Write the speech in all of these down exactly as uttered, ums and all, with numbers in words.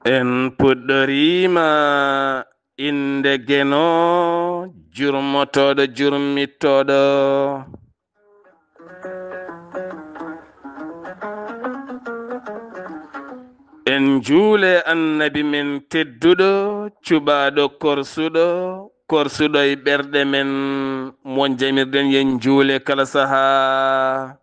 En puɗɗoriima innde Geno, jurmotooɗo, jurmittooɗo. En njuule Annabi men tedduɗo, cuɓaaɗo, korsuɗo, korsuɗo e ɓerɗe men, mo jamirɗen yen njuule kala sahaa.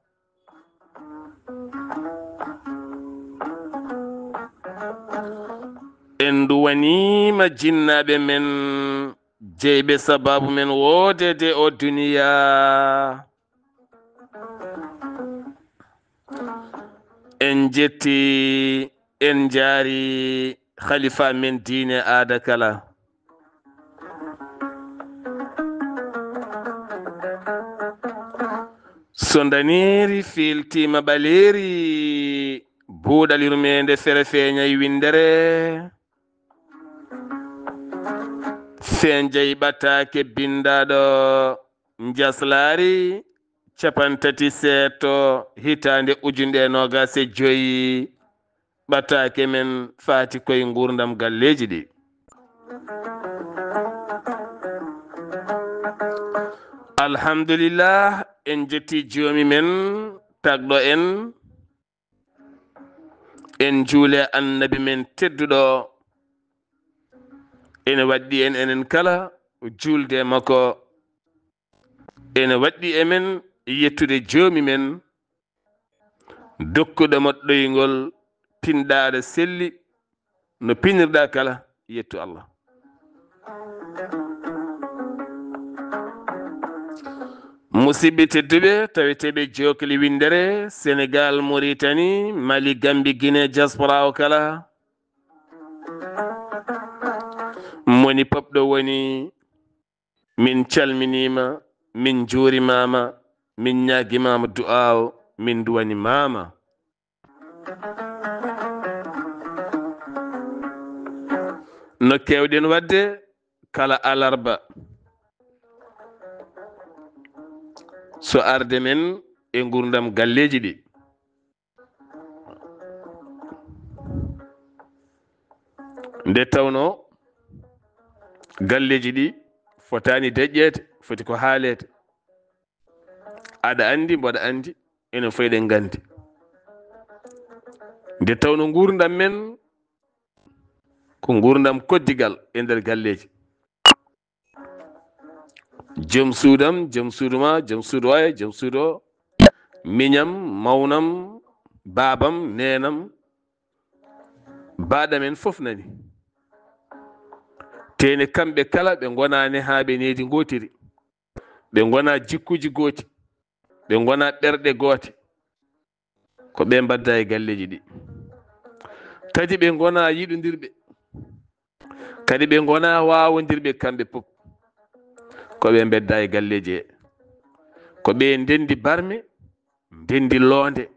En nduwaniima jinnaaɓe men, jeyɓe sabaabu men woodeede o duniyaa. En njetti, en njaari khalifa men diine aada kala. So ndaneeri fiiltiima ɓaleeri, buuɗal yurmeende fere feeñay winndere. Feeñjay ɓataake binndaaɗo Njaslaari capantati seeto hitaande ujunɗe e noogaas e joyi. Ɓataake men faati koye nguurndam galleeji ɗi. Alhamdulillah, en jetti joomi men tagɗo en. En njuule Annabi men tedduɗo. Ene waɗɗi en enen kala juulde e makko. Ene waɗɗi e men yettude joomi men, dokkuɗo mo ɗoyngol, pinɗaaɗo selli, no pinirɗaa kala, yettu Allah. Musidɓe tedduɓe, taweteeɓe jookli winndere, Senegaal, Moritani, Mali, Gambi, Gine, diaspora o kala, moni pop ɗo woni, min calminiima, min njuurimaama, min ñaagimaama du'aaw, min nduwanimaama. No keewɗen waɗde kala alarba, so arde men e nguurndam galleeji ɗi. Nde tawnoo galleeji ɗi fotaani deƴƴeede, foti ko haaleede. Aɗa anndi, mboɗa anndi, enen fof eɗen nganndi. Nde tawnoo nguurndam men ko nguurndam koddigal e nder galleeji. Joom suudam, joom suudu ma, joom suudu oya, joom suudu o, miñam, mawnam, baabam, neenam, baaɗam en fof nani. Tene kamɓe kala ɓe ngonaani haa ɓe needi ngootiri. Ɓe ngonaa jikkuuji gooti. Ɓe ngonaa ɓerɗe goote. Ko ɓe mbadda e galleeji ɗi. Kadi ɓe ngonaa yiɗondirɓe. Kadi ɓe ngonaa waawondirɓe kamɓe pop. Ko ɓe mbedda e galleeji he. Ko ɓe ndendi barme, ndendi loonde,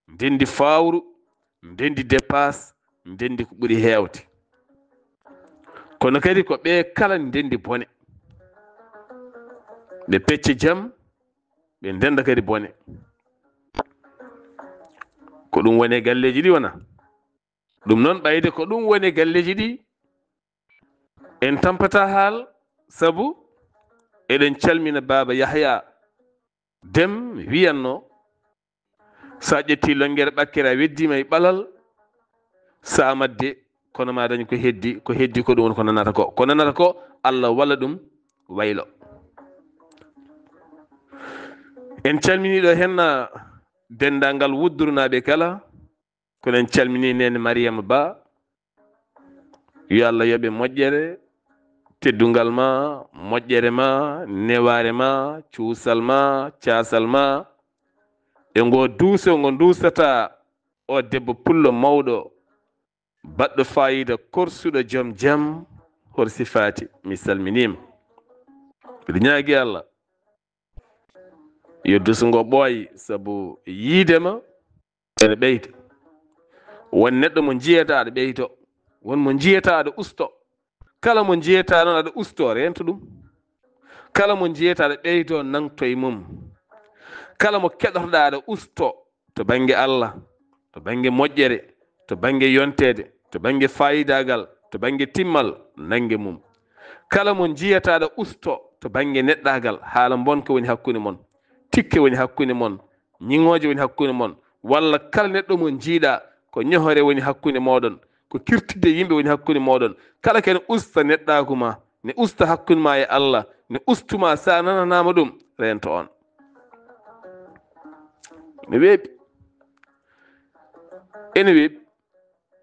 ndendi fawru, ndendi dépasse, ndendi ko ɓuri heewde. Kono kadi ko ɓe kala ndendi bone. Ɓe pecca jam, ɓe ndenda kadi bone. Ko ɗum woni e galleeji ɗi wona. Ɗum noon ɓayde ko ɗum woni e galleeji ɗi, en tampata haal, sabu eɗen calmina Baaba Yahya Dem wiyatno, so a ƴetti longere ɓakkere a weddima e ɓalal, so a madde, kono ma dañ ko heddi, ko heddi ko ɗum woni ko nanata ko. Ko nanata ko, Allah walla ɗum waylo. En calmini ɗo henna denndaangal wuddurnaaɓe kala, kono en calmini Neene Mariama Ba, yo Allah yoɓe moƴƴere, teddungal ma, moƴƴere ma, newaare ma, cuusal ma, caasal ma. E ngo duuso ngo duusata o debbo pullo mawɗo, baɗɗo faayiida, korsuɗo, joom jam, Horsi Faati, mi salminiima. Mbiɗa ñaagi Allah yo dusu ngo ɓooy, sabu yiide ma ene ɓeyda. Won neɗɗo mo njiyata aɗa ɓeydo, won mo njiyata aɗa usto. Kala mo njiyata noon aɗa usto, reento ɗum. Kala mo njiyata aɗa ɓeydo, nangto e mum. Kala mo keɗotoɗaa aɗa usto, to bannge Allah, to bannge moƴƴere, to bannge yonteede, to bannge faayidaagal, to bannge timmal, nannge mum. Kala mo njiyata aɗa usto to bannge neɗɗaagal, haala mbonka woni hakkunde mon, tikke woni hakkunde mon, ñiŋooje woni hakkunde mon, walla kala neɗɗo mo njiiɗaa ko ñohore woni hakkunde mooɗon, ko kirtidde yimɓe woni hakkunde mooɗon. Kala ken usta neɗɗaagu ma, ne usta hakkunde ma e Allah, ne ustuma sa nananaama ɗum, reento on. Ne weeɓi. Ene weeɓi.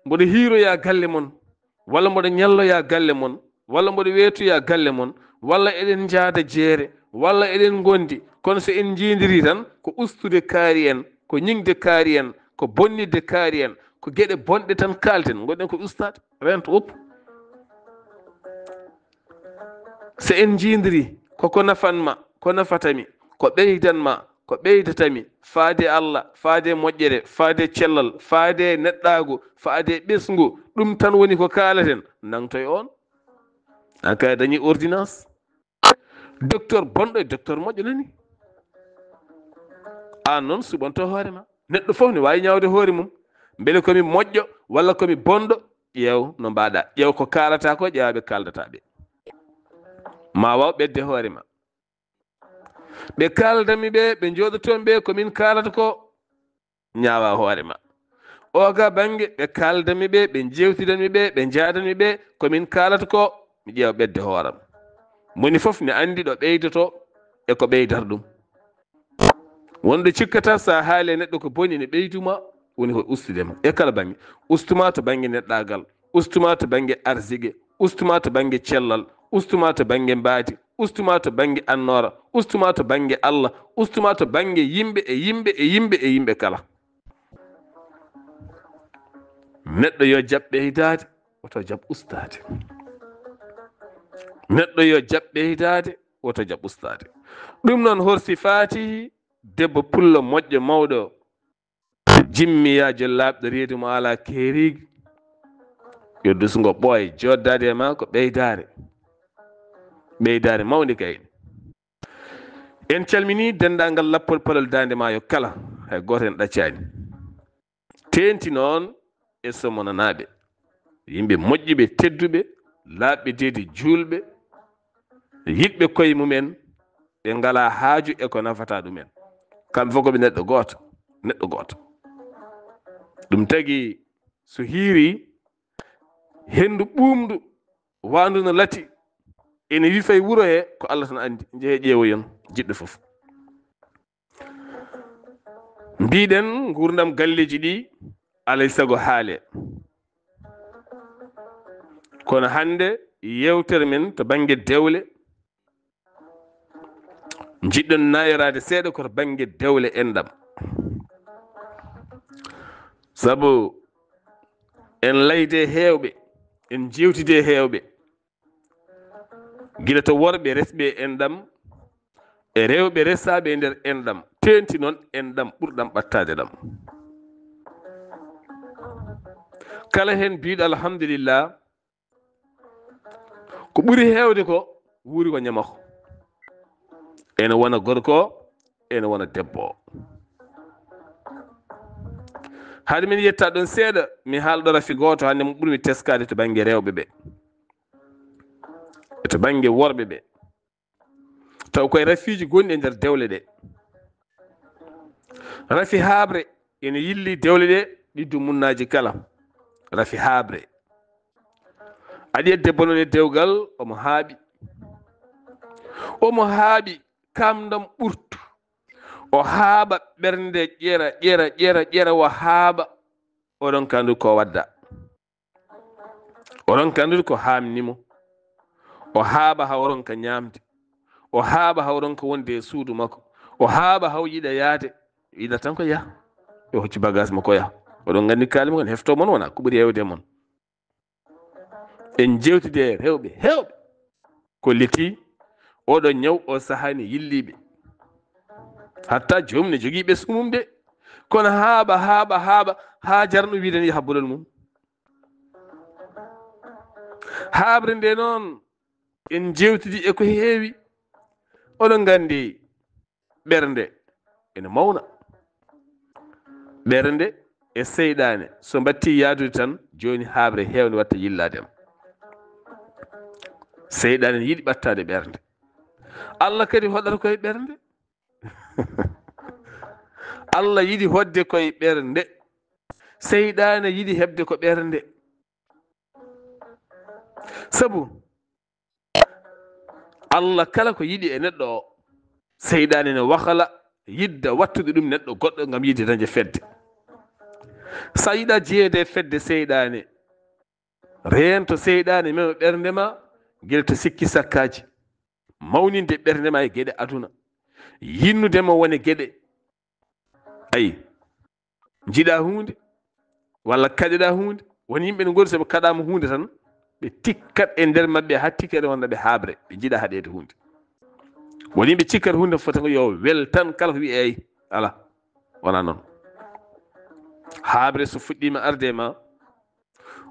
Mboɗo hiiroya galle mon, walla mboɗo ñalloya galle mon, walla mboɗo weetoya galle mon, walla eɗen njaada jeere, walla eɗen ngondi. Kono so en njiidiri tan, ko ustude kaari en, ko ñiŋde kaari en, ko bonnitde kaari en, ko geɗe bonɗe tan kaalten. Ngoɗen ko ustaade, reento woppu. So en njiidiri, koko nafan ma, ko nafata mi, ko ɓeydan ma, ko ɓeydata mi, faade Allah, faade moƴƴere, faade cellal, faade neɗɗaagu, faade ɓesngu, ɗum tan woni ko kaalaten, nangtoy on. An kay a dañi ordonnance. Docteur bonɗo e docteur moƴƴo nani. An noon suɓanto hoore ma. Neɗɗo fof ne waawi ñaawde hoore mum. Mbele ko mi moƴƴo walla ko mi bonɗo? Ƴeew no mbaɗa. Ƴeew ko kaalata ko, ƴeewa ɓe kaaldata ɓe. Ma waaw ɓedde hoore ma. Ɓe kaaldanmi ɓe, ɓe njooɗotoon ɓe, ko min kaalata ko, ñaawa hoore ma. O ga bannge, ɓe kaaldanmi ɓe, ɓe njeewtidanmi ɓe, ɓe njaadanmi ɓe, ko min kaalata ko, mi ƴeewa ɓedde hooram. Moni fof ne anndi ɗo ɓeydoto e ko ɓeydata ɗum. Wonɗo cikkata so a haali e neɗɗo ko boni ne ɓeyduma, woni ko ustudema e kala bannge. Ustuma to bannge neɗɗaagal, ustuma to bannge arsike, ustuma to bannge cellal, ustuma to bannge mbaadi, ustuma to bannge annoora, ustuma to bannge Allah, ustuma to bannge yimɓe e yimɓe e yimɓe e yimɓe kala. Neɗɗo yo jaɓ ɓeydaade, woto jaɓ ustaade. Neɗɗo yo jaɓ ɓeydaade, woto jaɓ ustaade. Ɗum noon, Horsi Faati, debbo pullo moƴƴo mawɗo, jimmiyaajo laaɓɗo reedu mo alaa keeriigu, yo dusungo ɓooy, joddaade e maa ko ɓeydaare. Ɓeydaare mawnde kayni. En calminii denndaangal lappol palol Daande Maayo kala, hay gooto en ɗaccaani. Teenti noon e Somonanaaɓe, yimɓe moƴƴuɓe, tedduɓe, laaɓɓe deedi, juulɓe, yiɗɓe koye mumen, ɓe ngalaa haaju e ko nafata ɗumen. Kamɓe fof ko ɓe neɗɗo gooto, neɗɗo gooto. Ɗum tagi so hiiri, henndu ɓuuɓndu, waandu no lati, ene wifay wuro he, ko Allah tan anndi. Njehee ƴeewoyon, jiɗɗo fof. Mbiɗen nguurndam galleeji ɗi, alay sago haale. Kono hannde yeewtere men to bannge dewle, njiɗɗon nayoraade seeɗa ko to bannge dewle enɗam. Sabu en layde heewɓe, en jeewtide heewɓe. Gila to worɓe resɓe enɗam, e rewɓe resaaɓe e nder enɗam, teenti noon enɗam ɓurɗam ɓattaade ɗam. Kala heen biyɗo alhamdulillah, ko ɓuri heewde ko wuuri ko ñamako. Ene wona gorko o, ene wona debbo o. Hade min yetta ɗon seeɗa, mi haalɗo rafi gooto hannde mo ɓurmi teskaade to bannge rewɓe ɓe. E to bannge worɓe ɓe. Taw koye rafiiji gonɗi e nder dewle ɗe. Rafi haaɓre ene yilli dewle ɗe, ɗi dumunnaaji kala. Rafi haaɓre. Aɗa yiya debbo noon e dewgal, omo haaɓi. Omo haaɓi, kamndam ɓurtu. O haaɓa ɓernde ƴera, ƴera, ƴera, ƴera, o haaɓa. Oɗon kandu ko wadda. O ronka anndude ko haamni mo. O haaɓa haa o ronka ñaamde. O haaɓa haa o ronka wonde e suudu makko. O haaɓa haa o yiɗa yahde. Yiɗa tan ko yaha. Yo hoccu bagage makko yaha. Oɗon nganndi kaali mo kan heftoo mon wona ko ɓuri heewde e mon. En jewtidi e rewɓe heewɓe, kolliti oɗo ñaw o sahani yilliɓe. Hatta joomum ne jogii ɓesngu mum de. Kono haaɓa, haaɓa, haaɓa, haa jarno wiiden yaha bolol mum. Haaɓre nde noon, en jewtidi e ko heewi. Oɗon nganndi, ɓernde ene mawna. Ɓernde e seyɗaane, so mbatti yaadude tan, jooni haaɓre heewnde watta yillaade ma. Seyɗaane ne yiɗi ɓattaade ɓernde. Allah kadi hoɗata koye ɓernde. Allah yiɗi hoɗde koye ɓernde. Seyɗaane yiɗi heɓde ko ɓernde. Sabu Allah kala ko yiɗi e neɗɗo o, seyɗaane ne wakala yidda wattude ɗum neɗɗo goɗɗo ngam yiɗde dañde fedde. So a yiɗa jeyeede e fedde seyɗaane, reento seyɗaane mema ɓernde ma, gila to sikki sakkaaji, mawninde ɓernde ma e geɗe aduna, yinnude mo wone geɗe. Ayi, njiɗa huunde, walla kaɗeɗa huunde. Won yimɓe ne ngoni, so ɓe kaɗaama huunde tan, ɓe tikkat e nder maɓɓe, haa tikkere wonda ɓe haaɓre, ɓe njiɗa haɗeede huunde. Won yimɓe cikkat huunde fota ngo yo wel tan, kala ko wi'e ay, ala, wona noon. Haaɓre so fuɗɗiima arde e ma,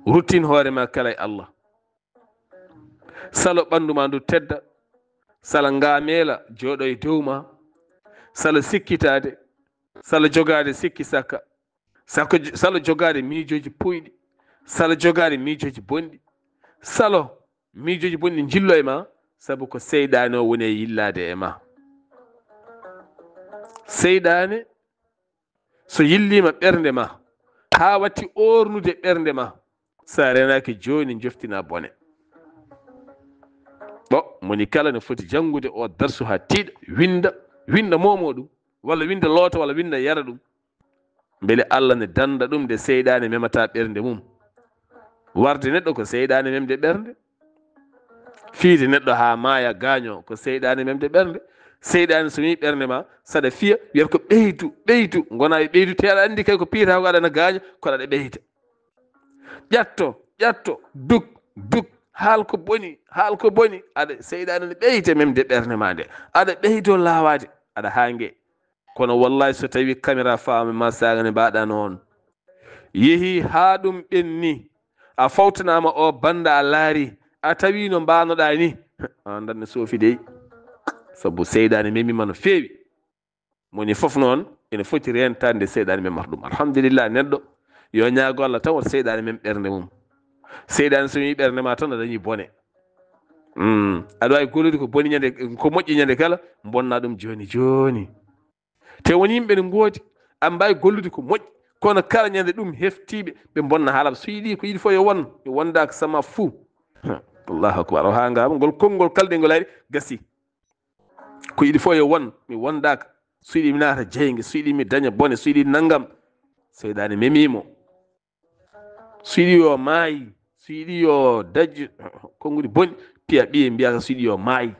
ruttin hoore ma kala e Allah. Salo ɓanndu ma ndu tedda, sala ngaameela jooɗo e dow ma, sala sikkitaade, sala jogaade sikki sakka, sako, sala jogaade miijooji puyɗi, sala jogaade miijooji bonɗi, salo miijooji bonɗi njillo e ma, sabu ko seyɗaane o woni e yillaade e ma. Seyɗaane so yilliima ɓernde ma, haa watti oornude ɓernde ma, so a renaaki jooni, njoftina bone. Ɗo moni kala ne foti janngude o darsu haa tiiɗa, winnda, winnda moomoo ɗum, walla winnda loota, walla winnda yara ɗum. Mbele Allah ne dannda ɗum nde seyɗaane memata ɓernde mum. Warde neɗɗo ko seyɗaane memde ɓernde. Fiyde neɗɗo haa maaya, gaañoo, ko seyɗaane memde ɓernde. Seyɗaane so memi ɓernde ma, saɗa fiya, wiyata ko ɓeytu, ɓeytu. Ngona e ɓeytu, te aɗa anndi kay ko piyata ko aɗa na gaaña, kono aɗa ɓeyta. Ƴatto, ƴatto, duk, duk, haal ko boni, haal ko boni. Aɗa, seyɗaane ne ɓeyta memde ɓernde ma nde. Aɗa ɓeydo laawaade, aɗa haa nge. Kono wallahi, so tawi caméra faama ma saaga ne mbaɗa noon. Yehi haa ɗum ɓenni, a fawtanaama o bannda, a laari, a tawi no mbaanoɗaa ni, a anndan ne soofi dey. Sabu seyɗaane memima no feewi. Moni fof noon ene foti reentande seyɗaane memata ɗum. Alhamdulillah, neɗɗo yo ñaago Allah tan, wota seyɗaane mem ɓernde mum. Seyɗaane so memi ɓernde ma tan, a dañi bone. Mm. Aɗa waawi gollude ko boni ñande, ko moƴƴi ñande kala, bonna ɗum jooni jooni. Te won yimɓe ne ngoodi, aɓe mbaawi gollude ko moƴƴi, kono kala ñande ɗum heftiiɓe, ɓe mbonna haala. So yiɗi, ko yiɗi fof yo won, mi wondaaka sama fuu. Allahu akbar. O haa ngaama, ngol konngol kalde ngol ari, gasi. Ko yiɗi fof yo won, mi wondaaka. So yiɗi mi naata jeynge, so yiɗi mi daña bone, so yiɗi nanngam. Seyɗaane memii mo. So yiɗi yo maayi, so yiɗi yo dajju, konnguɗi boni, piya ɓiye, mbiya ka so yiɗi yo maayi.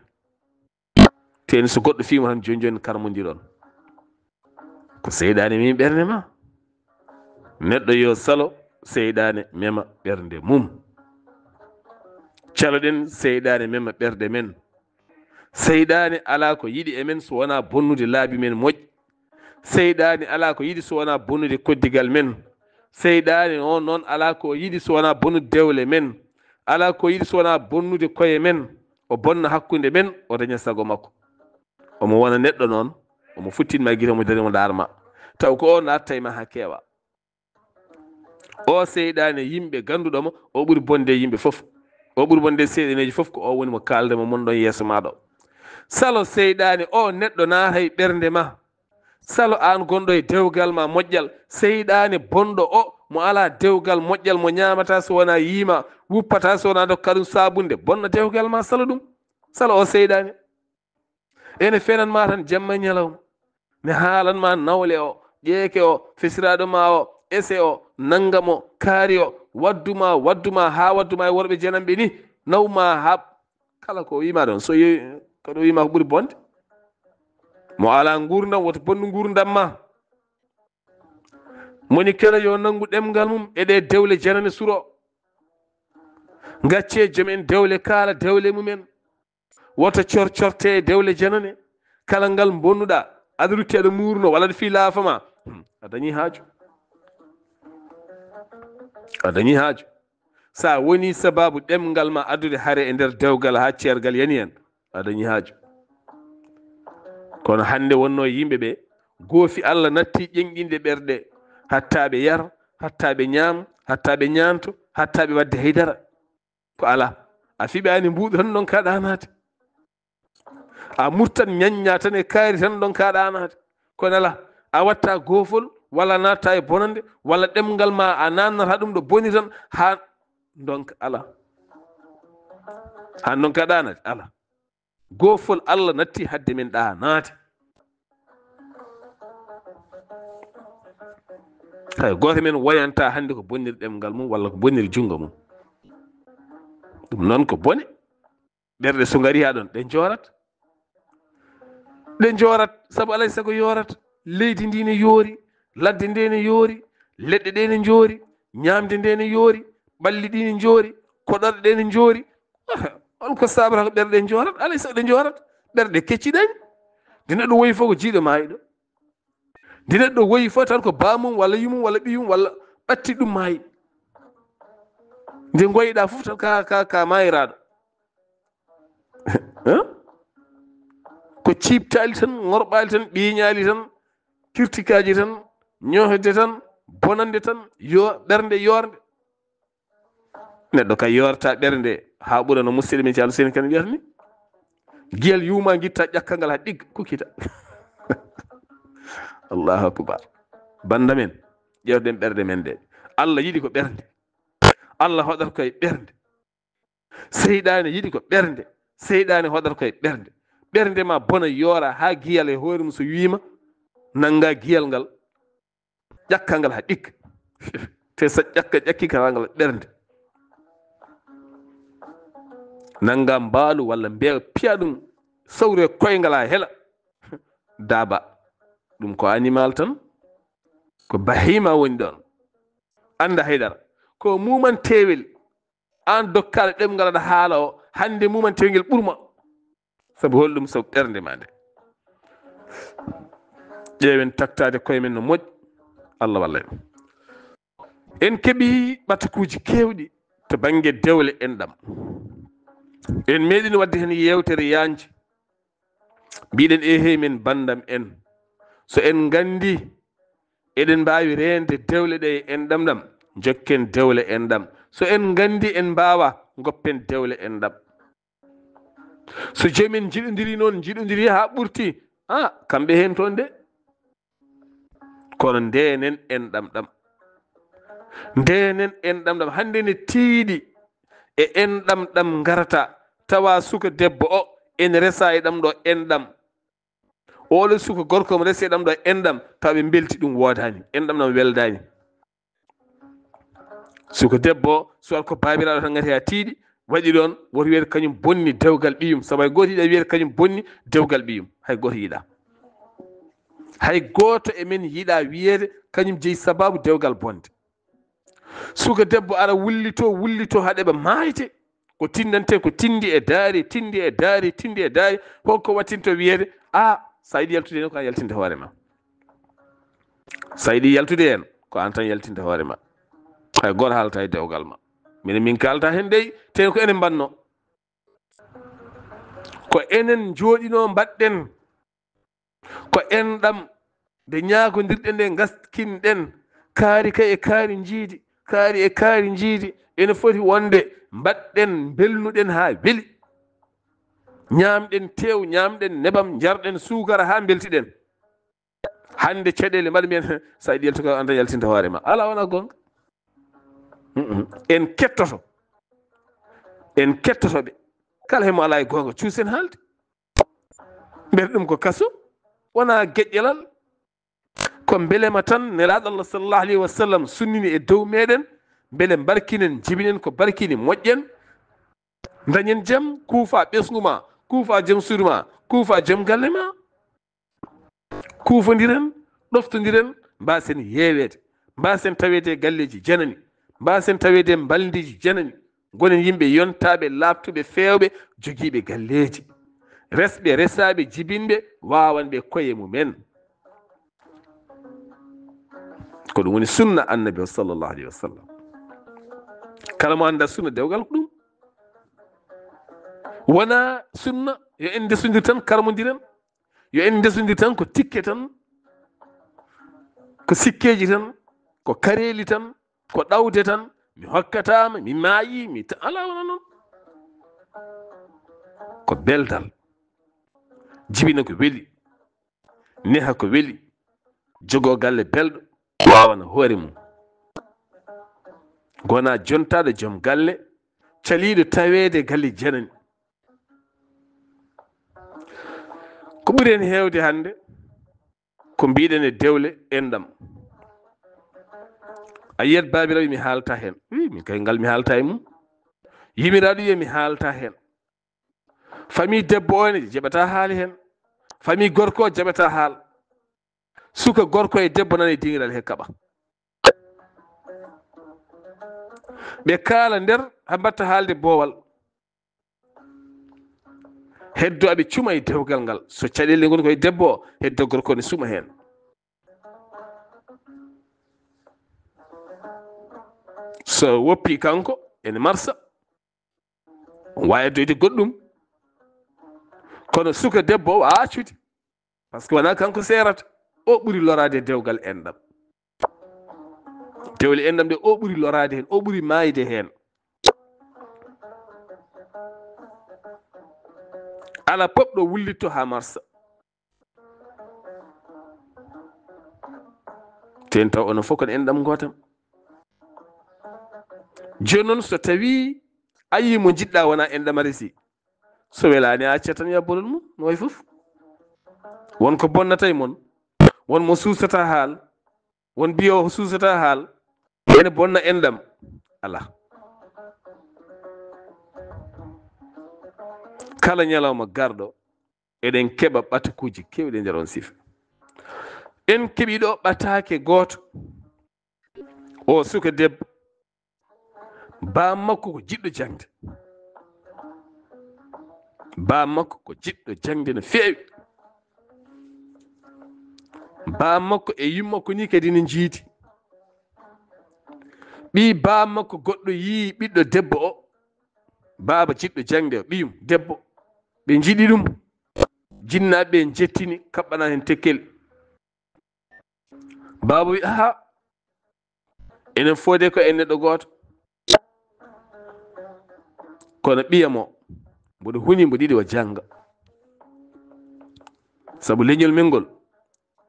Teni so goɗɗo fiima tan, jooni jooni karmondiron. Ko seyɗaane memi ɓernde ma. Neɗɗo yo salo seyɗaane mema ɓernde mum. Caloɗen seyɗaane mema ɓerɗe men. Seyɗaane alaa ko yiɗi e men so wonaa bonnude laabi men moƴƴi. Seyɗaane alaa ko yiɗi so wonaa bonnude koddigal men. Seyɗaane on noon alaa ko yiɗi so wonaa bonnude dewle men. Alaa ko yiɗi so wonaa bonnude koye men. O bonna hakkunde men, o daña sago makko. Omo wona neɗɗo noon, omo futtin ma gite, omo dari, omo ndaar ma. Taw ko o natta e ma haa keewa. O seyɗaane, yimɓe gannduɗo mo, o ɓuri bonde yimɓe fof. O ɓuri bonde seyɗaneeji fof, ko o woni mo kaalde mo mon ɗon yeeso ma ɗo. Salo seyɗaane, o neɗɗo naata e ɓernde ma. Salo aan gonɗo e dewgal ma moƴƴal, seyɗaane bonɗo o, mo alaa dewgal moƴƴal, mo ñaamata so wonaa yiima, wuppata so wonaa dokka ɗum saabunde, bonna dewgal ma, salo ɗum. Salo o seyɗaane. Ene fenan ma tan jamma e ñalawma. Ne haalan ma nawle o, ƴeeke o, fesiraaɗo ma o, ese o, nannga mo, kaari o, waddu ma, waddu ma, haa waddu ma e worɓe jananɓe ni, naw ma haa kala ko o wiima ɗon. So yehi, kadi o wiima ko ɓuri bonde. Mo alaa nguurndam, woto bonnu nguurndam ma. Moni kala yo nanngu ɗemngal mum e ɗe dewle janane suro. Ngaccee joom en dewle kaala dewle mum en. Woto cor corte e dewle janane. Kala ngal mbonnuɗaa, aɗa lutti aɗa muurno, walla aɗa fii laafa ma. Hmm, a dañii haaju. A dañii haaju. So a wonii sabaabu ɗemngal ma addude hare e nder dewgal haa ceergal yani heen, a dañii haaju. Kono hannde wonnoo yimɓe ɓe, goofi Allah natti ƴeŋƴinde ɓerɗe, hatta ɓe yar, hatta ɓe ñaam, hatta ɓe ñaanto, hatta ɓe waɗde haydara. Ko alaa. A fiɓaani mbuuɗu tan ndonkaa ɗaanaade. A murtat ñaññaa tan e kaari tan ndonkaa ɗaanaade. Kono alaa. A waɗtaa goofol, walla a naattaa e bonannde, walla ɗemngal ma a naatnataa ɗum ɗo boni tan, haa ndonka alaa. Haa ndonkaa ɗaanaade, alaa. Goofol Allah natti hadde men ɗaanaade. Hay gooto men woyantaa hannde ko bonniri ɗemngal mum walla ko bonniri junngo mum. Ɗum noon ko bone. Ɓerɗe so ngarii haa ɗoon, ɗe njoorat. Ɗe njoorat, sabu alaa e sago yoorat. Leydi ndi ne yoori, ladde nde ne yoori, leɗɗe ɗe ne njoori, ñaamde nde ne yoori, ɓalli ɗi ne njoori, koɗorɗe ɗe ne njoori. On ko saabata ko ɓerɗe njoorat? Alaa e sago ɗe njoorat. Ɓerɗe kecciɗaani. Nde neɗɗo woyi fof ko jiiɗo maayɗo. Nde neɗɗo woyi fof tan ko baamum walla yumum walla ɓiyum walla ɓatti ɗum maayi. Nde ngoyiɗaa fof tan ka, ka, ka maayiraaɗo. Hein? Ko ciiptaali tan, ŋorɓaali tan, ɓiiñaali tan, kirtikaaji tan, ñohde tan, bonande tan, yo ɓernde yoornde. Neɗɗo kay yoorta ɓernde haa ɓura no musidɗo men Ceerno Seyni Kan wiyata ni. Giyal yuuma ngitta ƴakka ngal haa ɗigga kukkita. Allahu akbar. Bannda men, ƴeewden ɓerɗe men ɗe. Allah yiɗi ko ɓernde. Allah hoɗata koye ɓernde. Seyɗaane yiɗi ko ɓernde. Seyɗaane hoɗata koye ɓernde. Ɓernde ma bona yoora haa giyal e hoore mum so wiima nannga giyal ngal. Ƴakka ngal haa ɗigga. Te so ƴakka ƴakki kala ngal ɓernde. Nannga mbaalu walla mbeewa piya ɗum sawre koyngal haa hela. Daaba. Ɗum ko animal tan. Ko bahima woni ɗoon. Annda haydara. Ko muman teewel. Aan dokkaaɗo ɗemngal aɗa haala o, hannde muman teewel ngel ɓurma. Sabu holɗum? Sabu ɓernde ma nde. Ƴeewen taktaade koye men no moƴƴi. Allah walla en. En keɓi ɓatakuuji keewɗi to bannge dewle enɗam. En meeɗino waɗde heen yeewtere yaajnde. Mbiɗen, eehey men banndam en. So en nganndi eɗen mbaawi reende dewle ɗe e enɗam ɗam, njokken dewle enɗam. So en nganndi en mbaawaa, ngoppen dewle enɗam. So joom en njiɗondiri noon, njiɗondiri haa ɓurti, a, kamɓe heen toon de. Kono ndeenen enɗam ɗam. Ndeenen enɗam ɗam. Hannde ne tiiɗi e enɗam ɗam ngarata, tawa suka debbo o ene resa e ɗam ɗo enɗam. Oɗo suka gorko mo resi e ɗam ɗo enɗam, tawa ɓe mbelti, ɗum woodaani. Enɗam ɗam weldaani. Suka debbo, soit ko baabiraaɗo tan ngati haa tiiɗi, waɗi ɗoon, woto wiyeede kañum bonni dewgal ɓiyum. Sabu hay gooto yiɗaa wiyeede kañum bonni dewgal ɓiyum. Hay gooto yiɗaa. Hay gooto e men yiɗaa wiyeede kañum jeyi sabaabu dewgal bonde. Suka debbo ara wullito, wullito haa ɗeɓa maayde. Ko tindante, ko tindi e daari, tindi e daari, tindi e daari. Holko wattinto wiyeede, a, sa yiɗi yaltude heen, ko an yaltinde hoore ma. Sa yiɗi yaltude heen, ko an tan yaltinde hoore ma. Hay gooto haalata e dewgal ma. Minen min kaalata heen dey, te ko enen mbaɗno. Ko enen njooɗino mbaɗɗen. Ko enɗam nde ñaagondirɗen nde ngaskinɗen. Kaari kay e kaari njiidi, kaari e kaari njiidi. Ene foti wonde mbaɗɗen, mbelnuɗen haa weli. Ñaamɗen teew, ñaamɗen nebam, njarɗen suukara haa mbeltiɗen. Hannde caɗeele mbaɗa mbiyen, sa yiɗi yaltude ko an tan yaltinde hoore ma. Alaa, wonaa goonga. Mm-mm. En kettoto. En kettoto ɓe. Kala he mo alaa e goonga, cuusen haalde. Mbiyeten ɗum ko kaso, wonaa geƴƴalal. Ko mbelema tan Nelaaɗo Allah sallallahu alayhi wa sallam sunnini e dow meɗen, mbele mbarkinen, jibinen ko barkini, moƴƴen, dañen jam, kuufa ɓesngu ma, kuufa jom suudu ma, kuufa jom galle ma. Kuufondiren, ɗoftondiren, mbaasen yeeweede, mbaasen taweede e galleeji janani, mbaasen taweede e mbalndiiji janani. Ngonen yimɓe yontaaɓe, laaɓtuɓe, feewɓe, jogiiɓe galleeji, resɓe, resaaɓe, jibinɓe, waawanɓe koye mumen. Ko ɗum woni sunna Annabi o, sallallahu alayhi wa sallam. Kala mo anndaa sunna dewgal ko ɗum. Wonaa sunna yo en ndesondir tan, karmondiren. Yo en ndesondir tan ko tikke tan, ko sikkeeji tan, ko kareeli tan, ko ɗawde tan, mi hokkataama, mi maayii, mi ta-, alaa, wonaa noon. Ko beldal. Jibina ko weli. Neha ko weli. Jogoo galle belɗo. Waawana hoore mum. Wonaa jontaaɗo joom galle, caliiɗo taweede galle janani. Ko ɓuri en heewde hannde, ko mbiɗen e dewle enɗam. A yiyat baabiraaɓe mi haalta heen. Wi, min kay ngal mi haalta e mum. Yimiraaɗo wiya mi haalta heen. Famille debbo o ne jaɓata haali heen. Famille gorko o jaɓata haal. Suka gorko e debbo nana e dingiral he kaɓa. Ɓe kaala nder, ha mbatta haalde boowal. Heddo aɓe cuma e dewgal ngal. So caɗeele ngon koye debbo o, heddo gorko ne suma heen. So woppi kanko, ene marsa. Waawi addoyde goɗɗum. Kono suka debbo o, a accude. Parce que wonaa kanko seerata. O ɓuri loraade e dewgal enɗam. Dewle enɗam ɗe, o ɓuri loraade heen, o ɓuri maayde heen. Ala pop ɗo wullitto haa marsa. Teen taw onon fof kono enɗam gootam. Jooni noon, so tawii a yii mo njiɗɗa wonaa enɗam a resi, so welaani a accat tan, ya bolol mum, no wayi fof. Won ko bonnata e mon, won mo suusata haal, won mbiyo suusata haal, ene bonna enɗam. Alaa. Kala ñalawma garɗo, eɗen keɓa ɓatakuuji keewɗi e nder on sifa. En keɓi ɗo ɓataake gooto. O suka debbo, baam makko ko jiɗɗo jaŋde. Baam makko ko jiɗɗo jaŋde no feewi. Baam makko e yumma ko ni kadi ne njiidi. Ɓii baam makko goɗɗo yii ɓiɗɗo debbo o, baaba jiɗɗo jaŋde o, ɓiyum debbo. Ɓe njiɗi ɗum. Jinnaaɓe ɓe njettini, kaɓɓana heen tekkeli. Baaba wi, "Aha, enen fof de ko en neɗɗo gooto. Kono ɓiya mo, mboɗo huni, mboɗo yiɗi o jannga. Sabu leñol men ngol,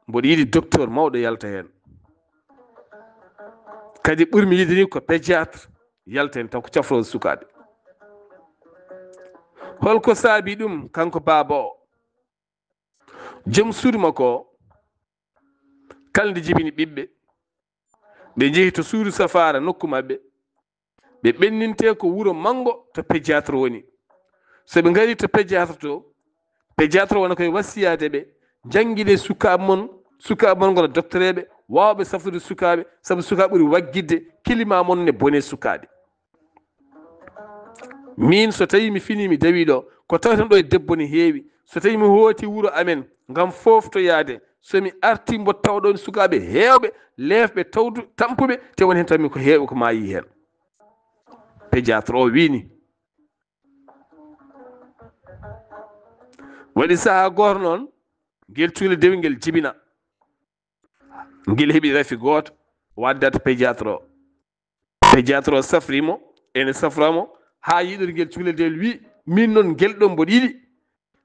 mboɗo yiɗi docteur mawɗo yalta heen. Kadi ɓurmi yiɗde ni ko pédiatre yalta heen, taw ko cafroowo sukaaɓe." Holko saabi ɗum, kanko baaba o? Joom suudu makko o, kala nde jibini ɓiɓɓe, ɓe njehi to suudu safaara nokku maɓɓe, ɓe ɓenninte ko wuro manngo to pédiatre woni. So ɓe ngari to pédiatre to, pédiatre wona koye wasiyaade ɓe, njanngine sukaaɓe mon, sukaaɓe mon ngona doktoreeɓe, waawɓe safrude sukaaɓe, sabu sukaaɓe ɓuri waggidde, climat mon ne bone sukaaɓe. Min, so tawii mi finii, mi dawii ɗo, ko taweten ɗo e debbo ne heewi. So tawii mi hooti wuro amen ngam fooftoyaade, so mi artii, mbo tawa ɗoon sukaaɓe heewɓe, leefɓe, tawdu, tampuɓe, te won heen tan mi ko heewɓe ko maayii heen. Pédiatre o wiini. Waɗi sahaa gooto noon, ngel cuule dewi ngel jibina. Ngel heɓi rafi gooto, waddat pédiatre o. Pédiatre o safri mo, ene safra mo, haa yiɗorgel cukalel wi, "Min noon ngel ɗo mboɗo yiɗi.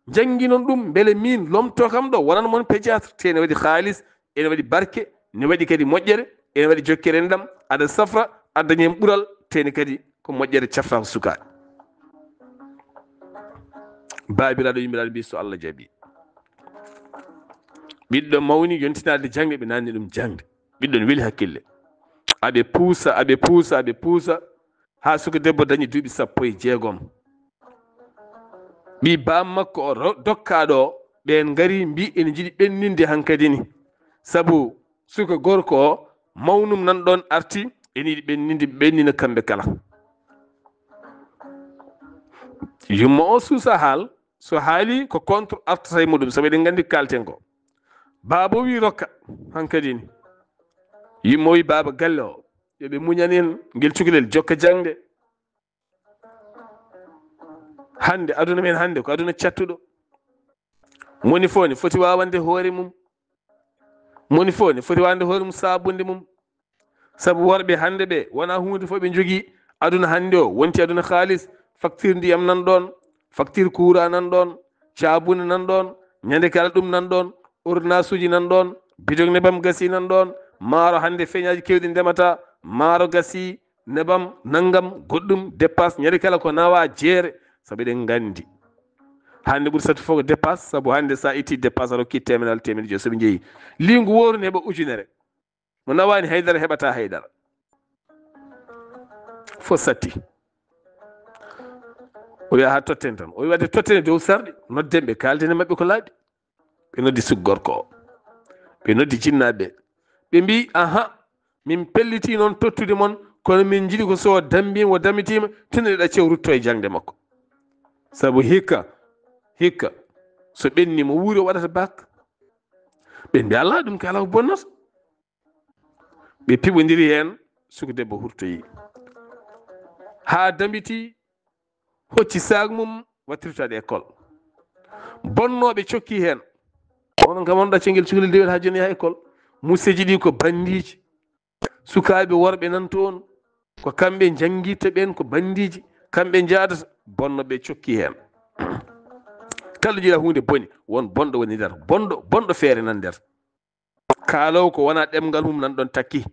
Njanngi noon ɗum, mbele min lomto kam ɗo, wonan mon pédiatre, te ene waɗi haalis, ene waɗi barke, ne waɗi kadi moƴƴere, ene waɗi jokkere enɗam, aɗa safra, aɗa dañi heen ɓural, te ene kadi ko moƴƴere cafta ko sukaaɓe." Baabiraaɗo, yummiraaɗo mbi, "So Allah jaɓi." Ɓiɗɗo mawni, yontinaade jaŋde, ɓe naatni ɗum jaŋde. Ɓiɗɗo ne weli hakkille. Aɓe puusa, aɓe puusa, aɓe puusa, haa suka debbo dañi duuɓi sappo e jeegom. Ɓii baam makko o ro-, dokkaaɗo o, ɓeen ngari mbi ene njiɗi ɓenninde hankadi ni. Sabu suka gorko o, mawnum nan ɗoon arti, ene yiɗi ɓenninde, ɓennina kamɓe kala. Yumma o suusa haal, so haali ko contre artata e muɗum, sabu eɗen nganndi kalten ko. Baaba o wi rokka, hankadi ni. Yumma o wi baaba galle o, yo ɓe muñan en ngel cukalel, jokka jaŋde. Hannde, aduna men hannde ko aduna cattuɗo. Moni fof ne foti wawande hoore mum. Moni fof ne foti wawande hoore mum sabunde mum. Sabu worɓe hannde ɓe, wona huunde fof ɓe njogii. Aduna hannde o wonti aduna haalis, facture ndiyam nan ɗoon, facture courant nan ɗoon, caabune nan ɗoon, ñande kala ɗum nan ɗoon, ordonnance uji nan ɗoon, bidon nebam gasi nan ɗoon, maaro hannde feñaaji keewɗi ndemata, maaro gasi, nebam, nanngam, goɗɗum, dépasse, ñande kala ko nawa jeere, sabu eɗen nganndi. Hannde ɓuri sattude fof ko dépasse, sabu hannde sa itti dépasse a rokki teemeɗe walla teemeɗe joyi, so ɓe njeyi. Liingu wooru ne heɓa ujunere. Mo nawaani haydara heɓata haydara. Fof satti. O wiya haa totten tan. O wiya wadde totten e dow sarɗi, nodden ɓe, kaalden e maɓɓe ko laaɓi. Ɓe noddi suka gorko o. Ɓe noddi jinnaaɓe. Ɓe mbi, aha, min pelliti noon tottude mon, kono min njiɗi ko so o dambiima, o damitiima, tinaɗe ɗaccee o rutto e jaŋde makko. Sabu hikka, hikka, so ɓenni mo wuuri o waɗata bak. Ɓe mbi, Allah, ɗum kala ko bonnata. Ɓe piɓondiri heen, suka debbo hurtoyi. Haa dambiti, hocci saak mum, wattirtaade école. Bonnooɓe cokki heen. Onon kam on ɗaccangel cukalel dewel haa jooni yaha école. Museeji ɗi ko bandiiji. Sukaaɓe worɓe nan toon. Ko kamɓe njanngitta ɓeen ko bandiiji. Kamɓe njaadata. Bonnooɓe cokki heen. Kala jiɗa huunde boni, won bonɗo woni nder. Bonɗo, bonɗo feere nan nder. Kaalowo ko wona ɗemngal mum nan ɗon takki.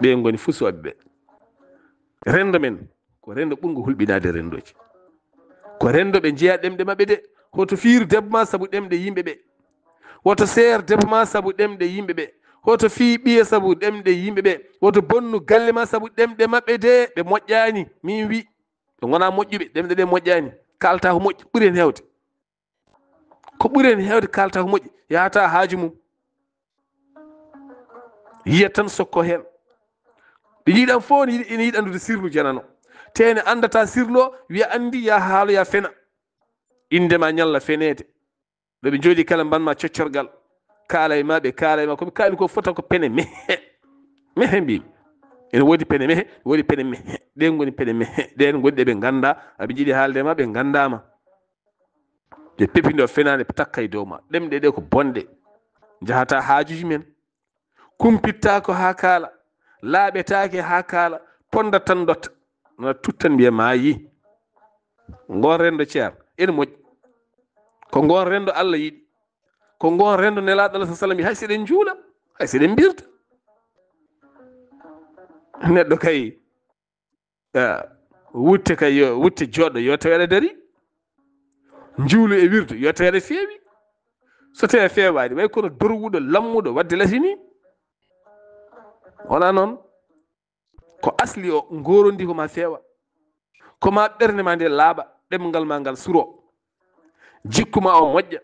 Ɓe ngoni fusooɓe ɓe. Renndo men, ko renndo ɓurngo hulɓinaade renndooji. Ko renndo ɓe njeya ɗemɗe maɓɓe de. Hoto fiiru debbo ma sabu ɗemɗe yimɓe ɓe. Woto seer debbo ma sabu ɗemɗe yimɓe ɓe. Hoto fii ɓiye sabu ɗemɗe yimɓe ɓe. Woto bonnu galle ma sabu ɗemɗe maɓɓe de. Ɓe moƴƴaani, min wi. Ɓe ngona moƴƴuɓe, ɗemɗe ɗe moƴƴaani. Kaalta ko moƴƴi, ɓuri heen heewde. Ko ɓuri heen heewde kaalta ko moƴƴi, yahata haaju mum. Yiyat tan sokko heen. Ɓe yiɗan fof ne yiɗi, ene yiɗi anndude sirlu janano. Te ene anndata sirlu o, wiya anndi, ya haalo, ya fena. Innde ma ñalla feneede. Ɗo ɓe njooɗi kala mban ma coccorgal. Kaala e ma, ɓe kaala e ma, ko ɓe kaali ko fota ko pene mehe. Mehe mbi. Ene woodi pene mehe, woodi pene mehe. Ɗen ngoni pene mehe. Ɗen ngoni ɗe ɓe ngannda, aɓe njiɗi haalde ma, ɓe ngannda ma. Ɓe pepindo fenaande, ɓe takka e dow ma. Ɗemɗe ɗe ko bonɗe. Njahata haajuji men. Kumpittaako haa kaala. Laaɓetaake haa kaala. Ponda tan dotta. Wona tuttan mbiya maayi. Ngoon renndo ceer. Ene moƴƴi. Ko ngoon renndo Allah yiɗi. Ko ngoon renndo Nelaaɗo Allah sallam yiɗi. Hay so eɗen njuula. Hay so eɗen mbirta. Neɗɗo kay. Ah, wutte kay yo, wutte jooɗo yo tawi aɗa dari. Njuulu e wirdu yo tawi aɗa feewi. So tawi a feewaani, way kono dorwuɗo, lammuɗo, wadde lati ni. Wona noon. Ko asli o, ngorondi ko ma feewa. Ko ma ɓernde ma nde laaɓa, ɗemngal ma ngal suro. Jikku ma o moƴƴa.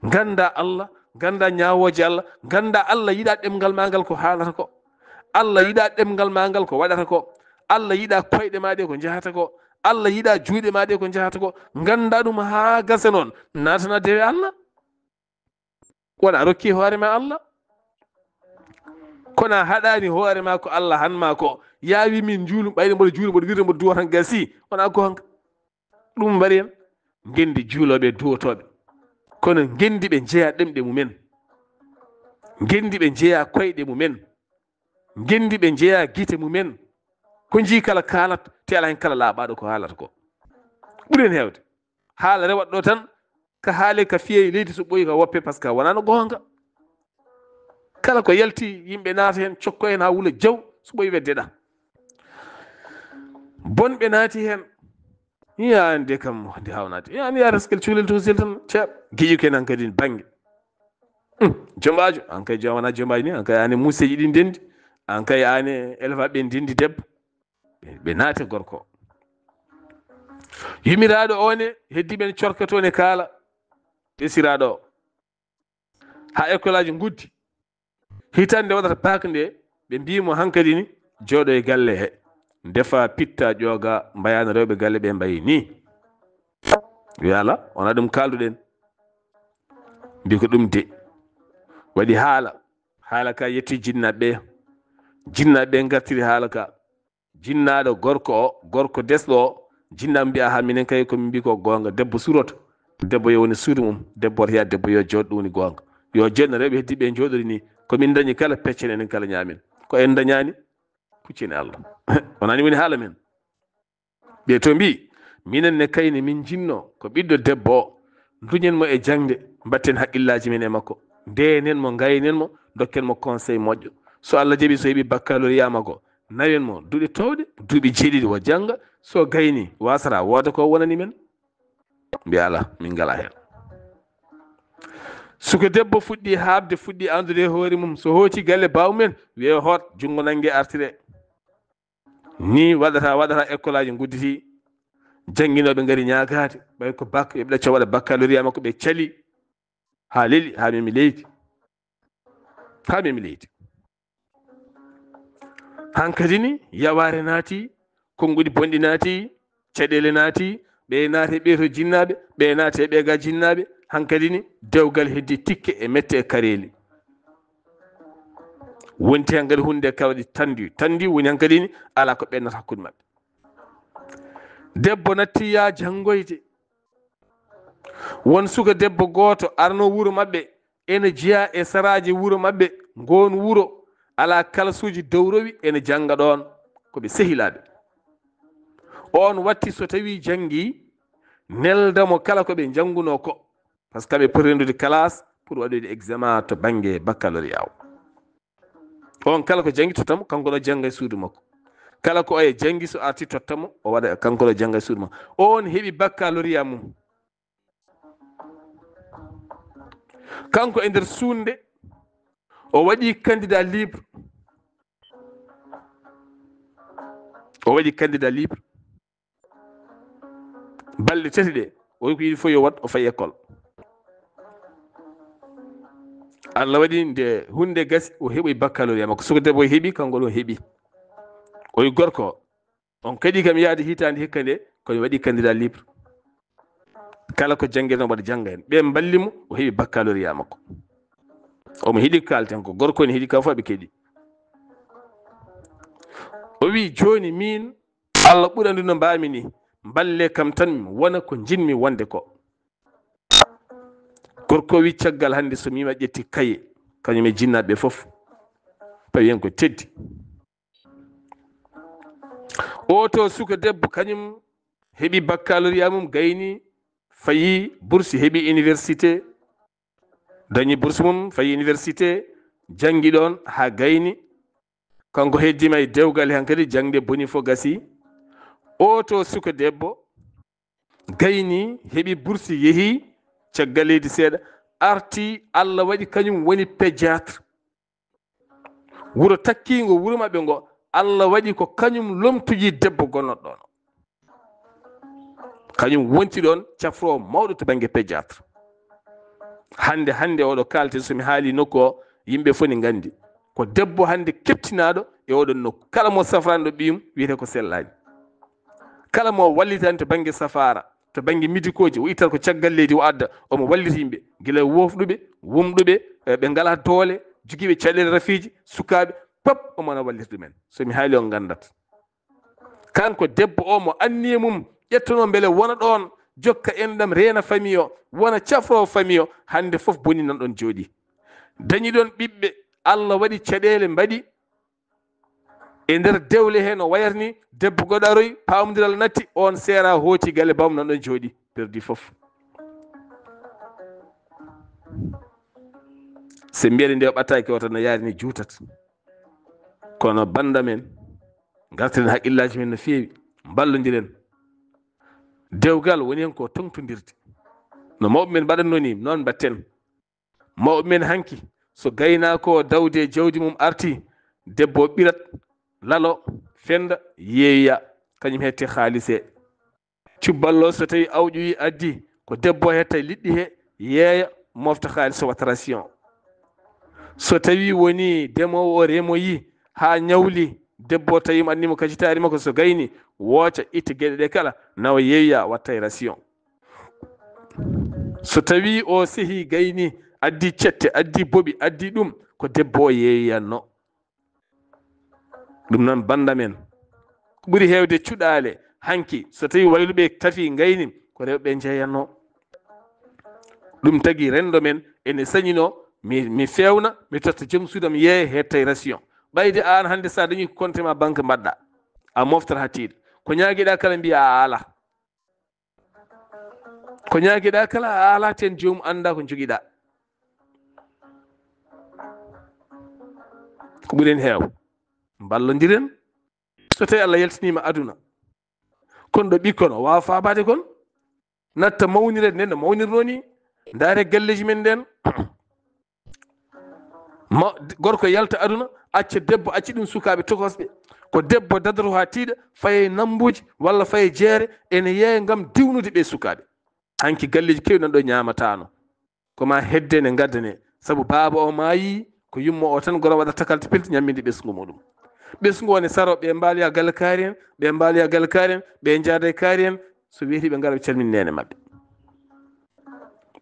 Ngannda Allah, ngannda ñaawooje Allah, ngannda Allah yiɗa ɗemngal ma ngal ko haalata ko. Allah yiɗa ɗemngal ma ngal ko waɗata ko. Allah yiɗa koyɗe ma ɗe ko njahata ko. Allah yiɗa juuɗe ma ɗe ko njahata ko. Ngannda ɗum haa gasa noon, naatana dewe Allah. Wona a rokki hoore ma Allah. Kono a haɗani hoore ma ko Allah han ma ko. Yaawi min njuulu, ɓayde mboɗo juulu, mboɗo wirde, mboɗo duwa tan gasi. Wona goonga. Ɗum mbaɗi en. Ngenndi juulooɓe e duwotooɓe. Kono ngenndi ɓe njeya ɗemɗe mumen. Ngenndi ɓe njeya koyɗe mumen. Ngenndi ɓe njeya gite mumen. Ko njii kala kaalat, te alaa hen kala laaɓaaɗo ko haalata ko. Ɓuri en heewde. Haala rewat ɗo tan, ka haale, ka fiye leydi so ɓooyi ka woppe, parce que wonano goonga. Kala ko yalti, yimɓe naata hen, cokko hen haa wula jaw, so ɓooyi weddeɗa. Bonɓe naati hen. Yaande kam, nde hawnaade. Yaani ya raskel cukalel to sel tan, ceeb. Giƴu ken an kadi bannge. Hmm, jombaajo, an kay jo-, wona jombaajo ni, an kay ane muuseeji ɗi ndendi. An kay ane elfa ɓe ndendi debbo. Ɓe, ɓe naate gorko. Yumiraaɗo o ne, heddi ɓen corkoto ne kaala. Esiraaɗo o. Haa école aji nguddi. Hitaande waɗata bac nde, ɓe mbii mo hankadi ni, jooɗo e galle he. ndefa pitta ƴooga, mbayana rewɓe galle ɓe mbayi ni. Wi ala, wona ɗum kalduɗen. Mbi ko ɗum de. Waɗi haala. Haala ka yetti jinnaɓe. Jinnaɓe ngartiri haala ka. Jinnaɗo gorko o, gorko desɗo o, jinnaɓe mbiya ha minen kay ko min mbi ko goonga. Debbo suroto. Debbo yo woni suudu mum. Debbo wata yaa debbo yo jooɗo, ɗum woni goonga. Yo jeenno rewɓe heddi ɓe jooɗori ni. Ko min dañi kala peccen enen kala ñaamen. Ko en dañani, kuccen e Allah. Wonani woni haala men. Ɓe to mbi, minen ne kayni min jinno ko ɓiɗɗo debbo o, duñen mo e jaŋde, mbatten haqqillaaji men e makko, ndeyenen mo, ngaynen mo, dokken mo conseil moƴƴo. So Allah jaɓi, so heɓi baccalauréat makko, nawen mo duuɗe toowɗe, duuɓi jeeɗiɗi o jannga, so gayni wasata wooda ko wonani men. Mbi ala, min ngala heen. Suka debbo fuɗɗi haaɓde, fuɗɗi anndude e hoore mum, so hooti galle baaw men, wiye hoot, junngo nannge artire. Ni waɗata, waɗata école aji ngudditi, jannginooɓe ngari ñaagaade, ɓay ko bak, yoɓe ɗacco waɗa baccalauréat makko, ɓe cali haa leli, haa memi leydi. Haa memi leydi. Hankadi ni, yawaare naati, konnguɗi bonɗi naati, caɗeele naati, ɓe naati ɓe to jinnaaɓe, ɓe naati ɓe ga jinnaaɓe, hankadi ni, dewgal heddi tikke e mette e kareeli. Wonti hankadi hunde kala ɗi tandi, tandi woni hankadi ni, ala ko ɓennata hakkunde maɓɓe. Debbo natti yaa janngoyde. Won suka debbo gooto arno wuro maɓɓe, ene jeya e saraaji wuro maɓɓe, ngoon wuro alaa kalsuuji dowrowi, ene jannga ɗoon, ko ɓe sehilaaɓe. Oon watti so tawii janngi, nelda mo kala ko ɓe njanngunoo ko, par ce que ɓe poti renndude classe pour waɗoyde examen to bannge baccalauréat o. On kala ko janngi totta mo, kanko ɗo jannga e suudu makko. Kala ko oya janngi so arti totta mo, o waɗa kanko ɗo jannga e suudu makko. On heɓi baccalauréat mum. Kanko e nder suudu nde, o waɗi candidat libre. O waɗi candidat libre. Balɗe tati ɗe, o wi ko yiɗi fof yo waɗ, o fayi école. Allah waɗi nde hunde gasi, o heɓoyi baccalauréat makko. Suka debbo o heɓi, kanko ɗo heɓi. O wi gorko o, on kadi kam yaade hitaande hikka nde, kono waɗi candidat libre. Kala ko janngirno mbaɗa jannga heen. Ɓe mballi mo, o heɓi baccalauréat makko. Omo heɗi kalten ko gorko ne heɗi kam fof ɓe keɗi. O wi jooni min, Allah ɓuri anndude no mbaami ni, mballe kam tan mi wona ko njiɗmi wonde ko. Gorko wi caggal hannde so miima ƴetti kaye, kañum e jinnaaɓe fof, tawi heen ko teddi. O to suka debbo kañum heɓi baccalauréat mum gayni, fayi bourse, heɓi université, dañi bourse mum, fayi université, janngi ɗoon haa gayni. Kanko heddima e dewgal hankadi, jaŋde boni fof gasi. O to suka debbo gayni, heɓi bourse, yehi caggal leydi seeɗa, arti, Allah waɗi kañum woni pédiatre. Wuro takkiingo wuro maɓɓe ngo, Allah waɗi ko kañum lomtuji debbo gonnoɗo ɗoon. Kañum wonti ɗoon cafroowo mawɗo to bannge pédiatre. Hannde, hannde oɗo kaalten, so mi haali nokku o, yimɓe fof ne nganndi. Ko debbo hannde keptinaaɗo e oɗon nokku. Kala mo safraani ɗo ɓiyum, wiyetee ko sellaani. Kala mo wallitaani to bannge safaara, to bannge midikooji, o ittat ko caggal leydi, o adda, omo wallita yimɓe. Gila woofɗuɓe, wumɗuɓe, e ɓe ngalaa doole, jogiiɓe caɗeele rafiiji, sukaaɓe, pop omo na wallita ɗumen. So mi haali on nganndat. Kanko debbo o mo anniye mum ƴettono mbele wona ɗoon, jokka enɗam, reena famille o, wona cafroowo famille o, hannde fof boni nan ɗoon jooɗi. Dañi ɗoon ɓiɓɓe, Allah waɗi caɗeele mbaɗi e nder dewle he no wayata ni, debbo goɗɗo aroyi, paamondiral natti, on seera hooti galle bawum nan ɗoon jooɗi, perdi fof. Se mbiyeɗe nde o ɓattaaki o tan no yaari ni juutat. Kono bannda men, ngartiren haqqillaaji men no feewi, mballondiren. Dewgal woni heen ko toŋtondirde. No mawɓe men mbaɗatnoo ni, noon mbaɗten. Mawɓe men hanki, so gaynaako o dawde e jawdi mum arti, debbo o ɓirat, lalo, fenda, yeeya, kañum hette haalis he. Cubballo so tawi awƴoyi addi, ko debbo o hetta liɗɗi he, yeeya, mofta haalis o watta ration. So tawi woni demoowo o remoyi haa ñawli, Debbo o tawi mo anni mo kacitaari makko so gayni, wooca itta geɗe ɗe kala, nawa yeeya watta e ration. So tawi o sehi gayni, addi cette, addi boɓi, addi ɗum, ko debbo o yeeyanno. Ɗum noon bannda men, ko ɓuri heewde cuɗaale hanki, so tawi wayluɓe tafi gayni, ko rewɓe njeeyanno. Ɗum tagi renndo men ene sañino mi, mi feewna, mi totta joom suudam yeeya hettay ration. Ɓayde aan hannde sa dañi ko compte ma banque mbaɗɗa, a moftat haa tiiɗa. Ko ñaagiɗa kala mbiya a ala. Ko ñaagiɗa kala a ala, ten joomum annda ko njogiɗa. Ko ɓuri en heew. Mballondiren. So tawi Allah yaltiniima aduna, kon ɗo ɓikkon o waawa faabaade kon, natta mawnire nden no mawnirnoo ni. Ndaare galleeji men nden. Ma, gorko yalta aduna, acca debbo, acca ɗum sukaaɓe tokosɓe. Ko debbo dadoro haa tiiɗa, faye nambuuji walla faye jeere, ene yeeya ngam diwnude ɓe sukaaɓe. Hanki galleeji keewɗi nan ɗo ñaamataano. Ko ma hedde ne ngaddane. Sabu baaba o maayi, ko yumma o tan goro waɗata kalti pilti ñamminde ɓesngu muɗum. Ɓesngu o ne saro, ɓe mbaaloya galle kaari en, ɓe mbaaloya galle kaari en, ɓe njaada e kaari en, so weeti ɓe ngara ɓe calmini neene maɓɓe.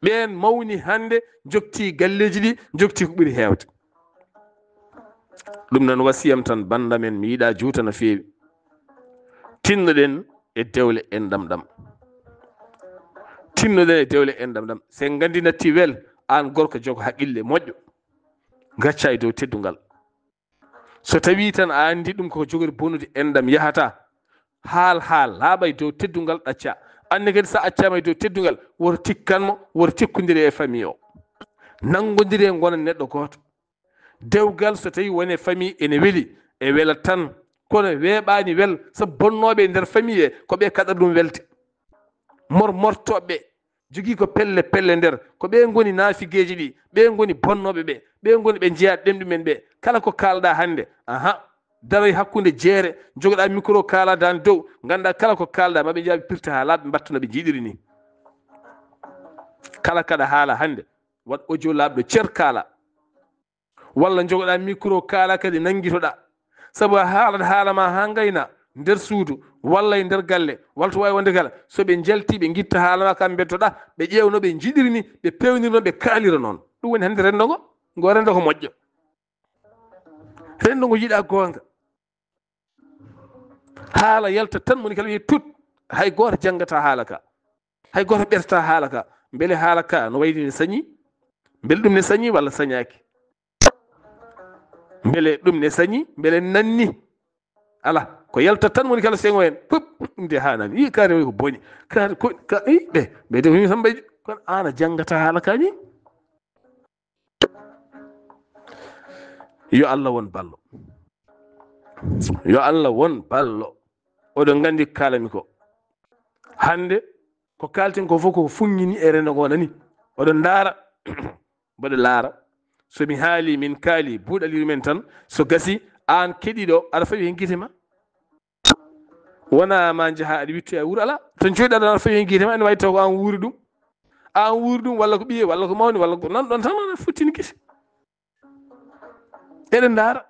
Ɓeen mawni hannde, njokti galleeji ɗi, njokti ko ɓuri heewde. Ɗum noon wasiyam tan, bannda men, mi yiɗa juuta no feewi. Tinnoɗen e dewle enɗam ɗam. Tinnoɗen e dewle enɗam ɗam. So en nganndi natti wel, aan gorko jogo haqqille moƴƴo. Ngacca e dow teddungal. So tawi tan a anndi ɗum ko jogori bonude enɗam yahata, haal, haal, laaɓa e dow teddungal ɗacca. Anne kadi so a accaama e dow teddungal, woto tikkan mo, woto tikkondire e famille o. Nanngondire ngona neɗɗo gooto. Dewgal so tawi wone famille ene weli, e wela tan. Kono weeɓaani wel, sabu bonnooɓe e nder famille he, ko ɓe kaɗata ɗum welde. Mor mortooɓe, jogii ko pelle pelle nder, ko ɓe ngoni naafigeeji ɗi, ɓe ngoni bonnooɓe ɓe, ɓe ngoni ɓe njeyaa ɗemɗi men ɓe. Kala ko kaalɗaa hannde, aha, daroy hakkunde jeere, njogoɗaa micro kaalaa daan dow, nganndaa kala ko kaalɗaa, ma ɓe njaha ɓe pirta haa laaɓa, ɓe mbatta no ɓe njiɗiri ni. Kala kaɗa haala hannde, waɗ audio laaɓɗo cer kaala. Walla njogoɗaa micro kaala kadi nanngitoɗaa. Sabu a haalat haala ma haa ngayna nder suudu, walla e nder galle, walla to waawi wonde kala. So ɓe njalti, ɓe ngitta haala ma kam mbeddoɗaa, ɓe ƴeewa no ɓe njiɗiri ni, ɓe peewnira no ɓe kaalira noon. Ɗum woni hannde renndo ngo, ngo renndo ko moƴƴo. Renndo ngo yiɗa goonga. Haala yalta tan, moni kala wiya tut, hay gooto janngata haala ka. Hay gooto ɓerta haala ka. Mbele haala ka no wayni ne sañi? Mbele ɗum ne sañi walla sañaaki? Mbele ɗum ne sañi? Mbele nanni? Ala, ko yalta tan, moni kala seŋo en. Pup, ɗum de haanani. Yi kaari ko boni. Kaari ko, ka, i, ɓe, ɓe de woni sambayji. Kono aan a janngata haala ka ni? Yo Allah won ballo. Yo Allah won ballo. Oɗon nganndi ko kaalami ko. Hannde, ko kaalten ko fof ko funngini e renndo ngo nani. Oɗon ndaara, mboɗo laara. So mi haali, min kaali, buuɗaliri men tan, so gasi, aan keɗiiɗo, aɗa fawi heen gite ma. Wona ma njaha aɗa wittoya wuro, ala. Tan jooɗi aɗa fawi heen gite ma, ene wayi taw ko aan wuuri ɗum. Aan wuuri ɗum, walla ko ɓiye, walla ko mawni, walla ko nan ɗon tan, aɗa fottini gite. Eɗen ndaara,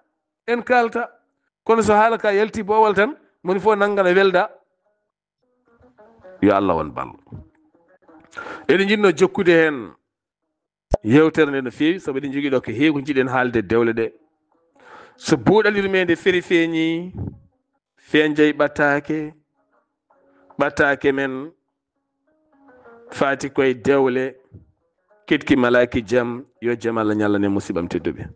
en kaalta. Kono so haala ka yalti boowal tan, moni fof nanngana welda. Yo Allah won ballo. Eɗen njiɗno jokkude heen yeewtere nde no feewi, sabu eɗen njogii ɗo ko heewi ko njiɗen haalde e dewle ɗe. So buuɗalirmeende feri feeñi, feenjay ɓataake, ɓataake men faati koye dewle, ketki malaaki jam, yo jam Allah ñallane musiɓam tedduɓe.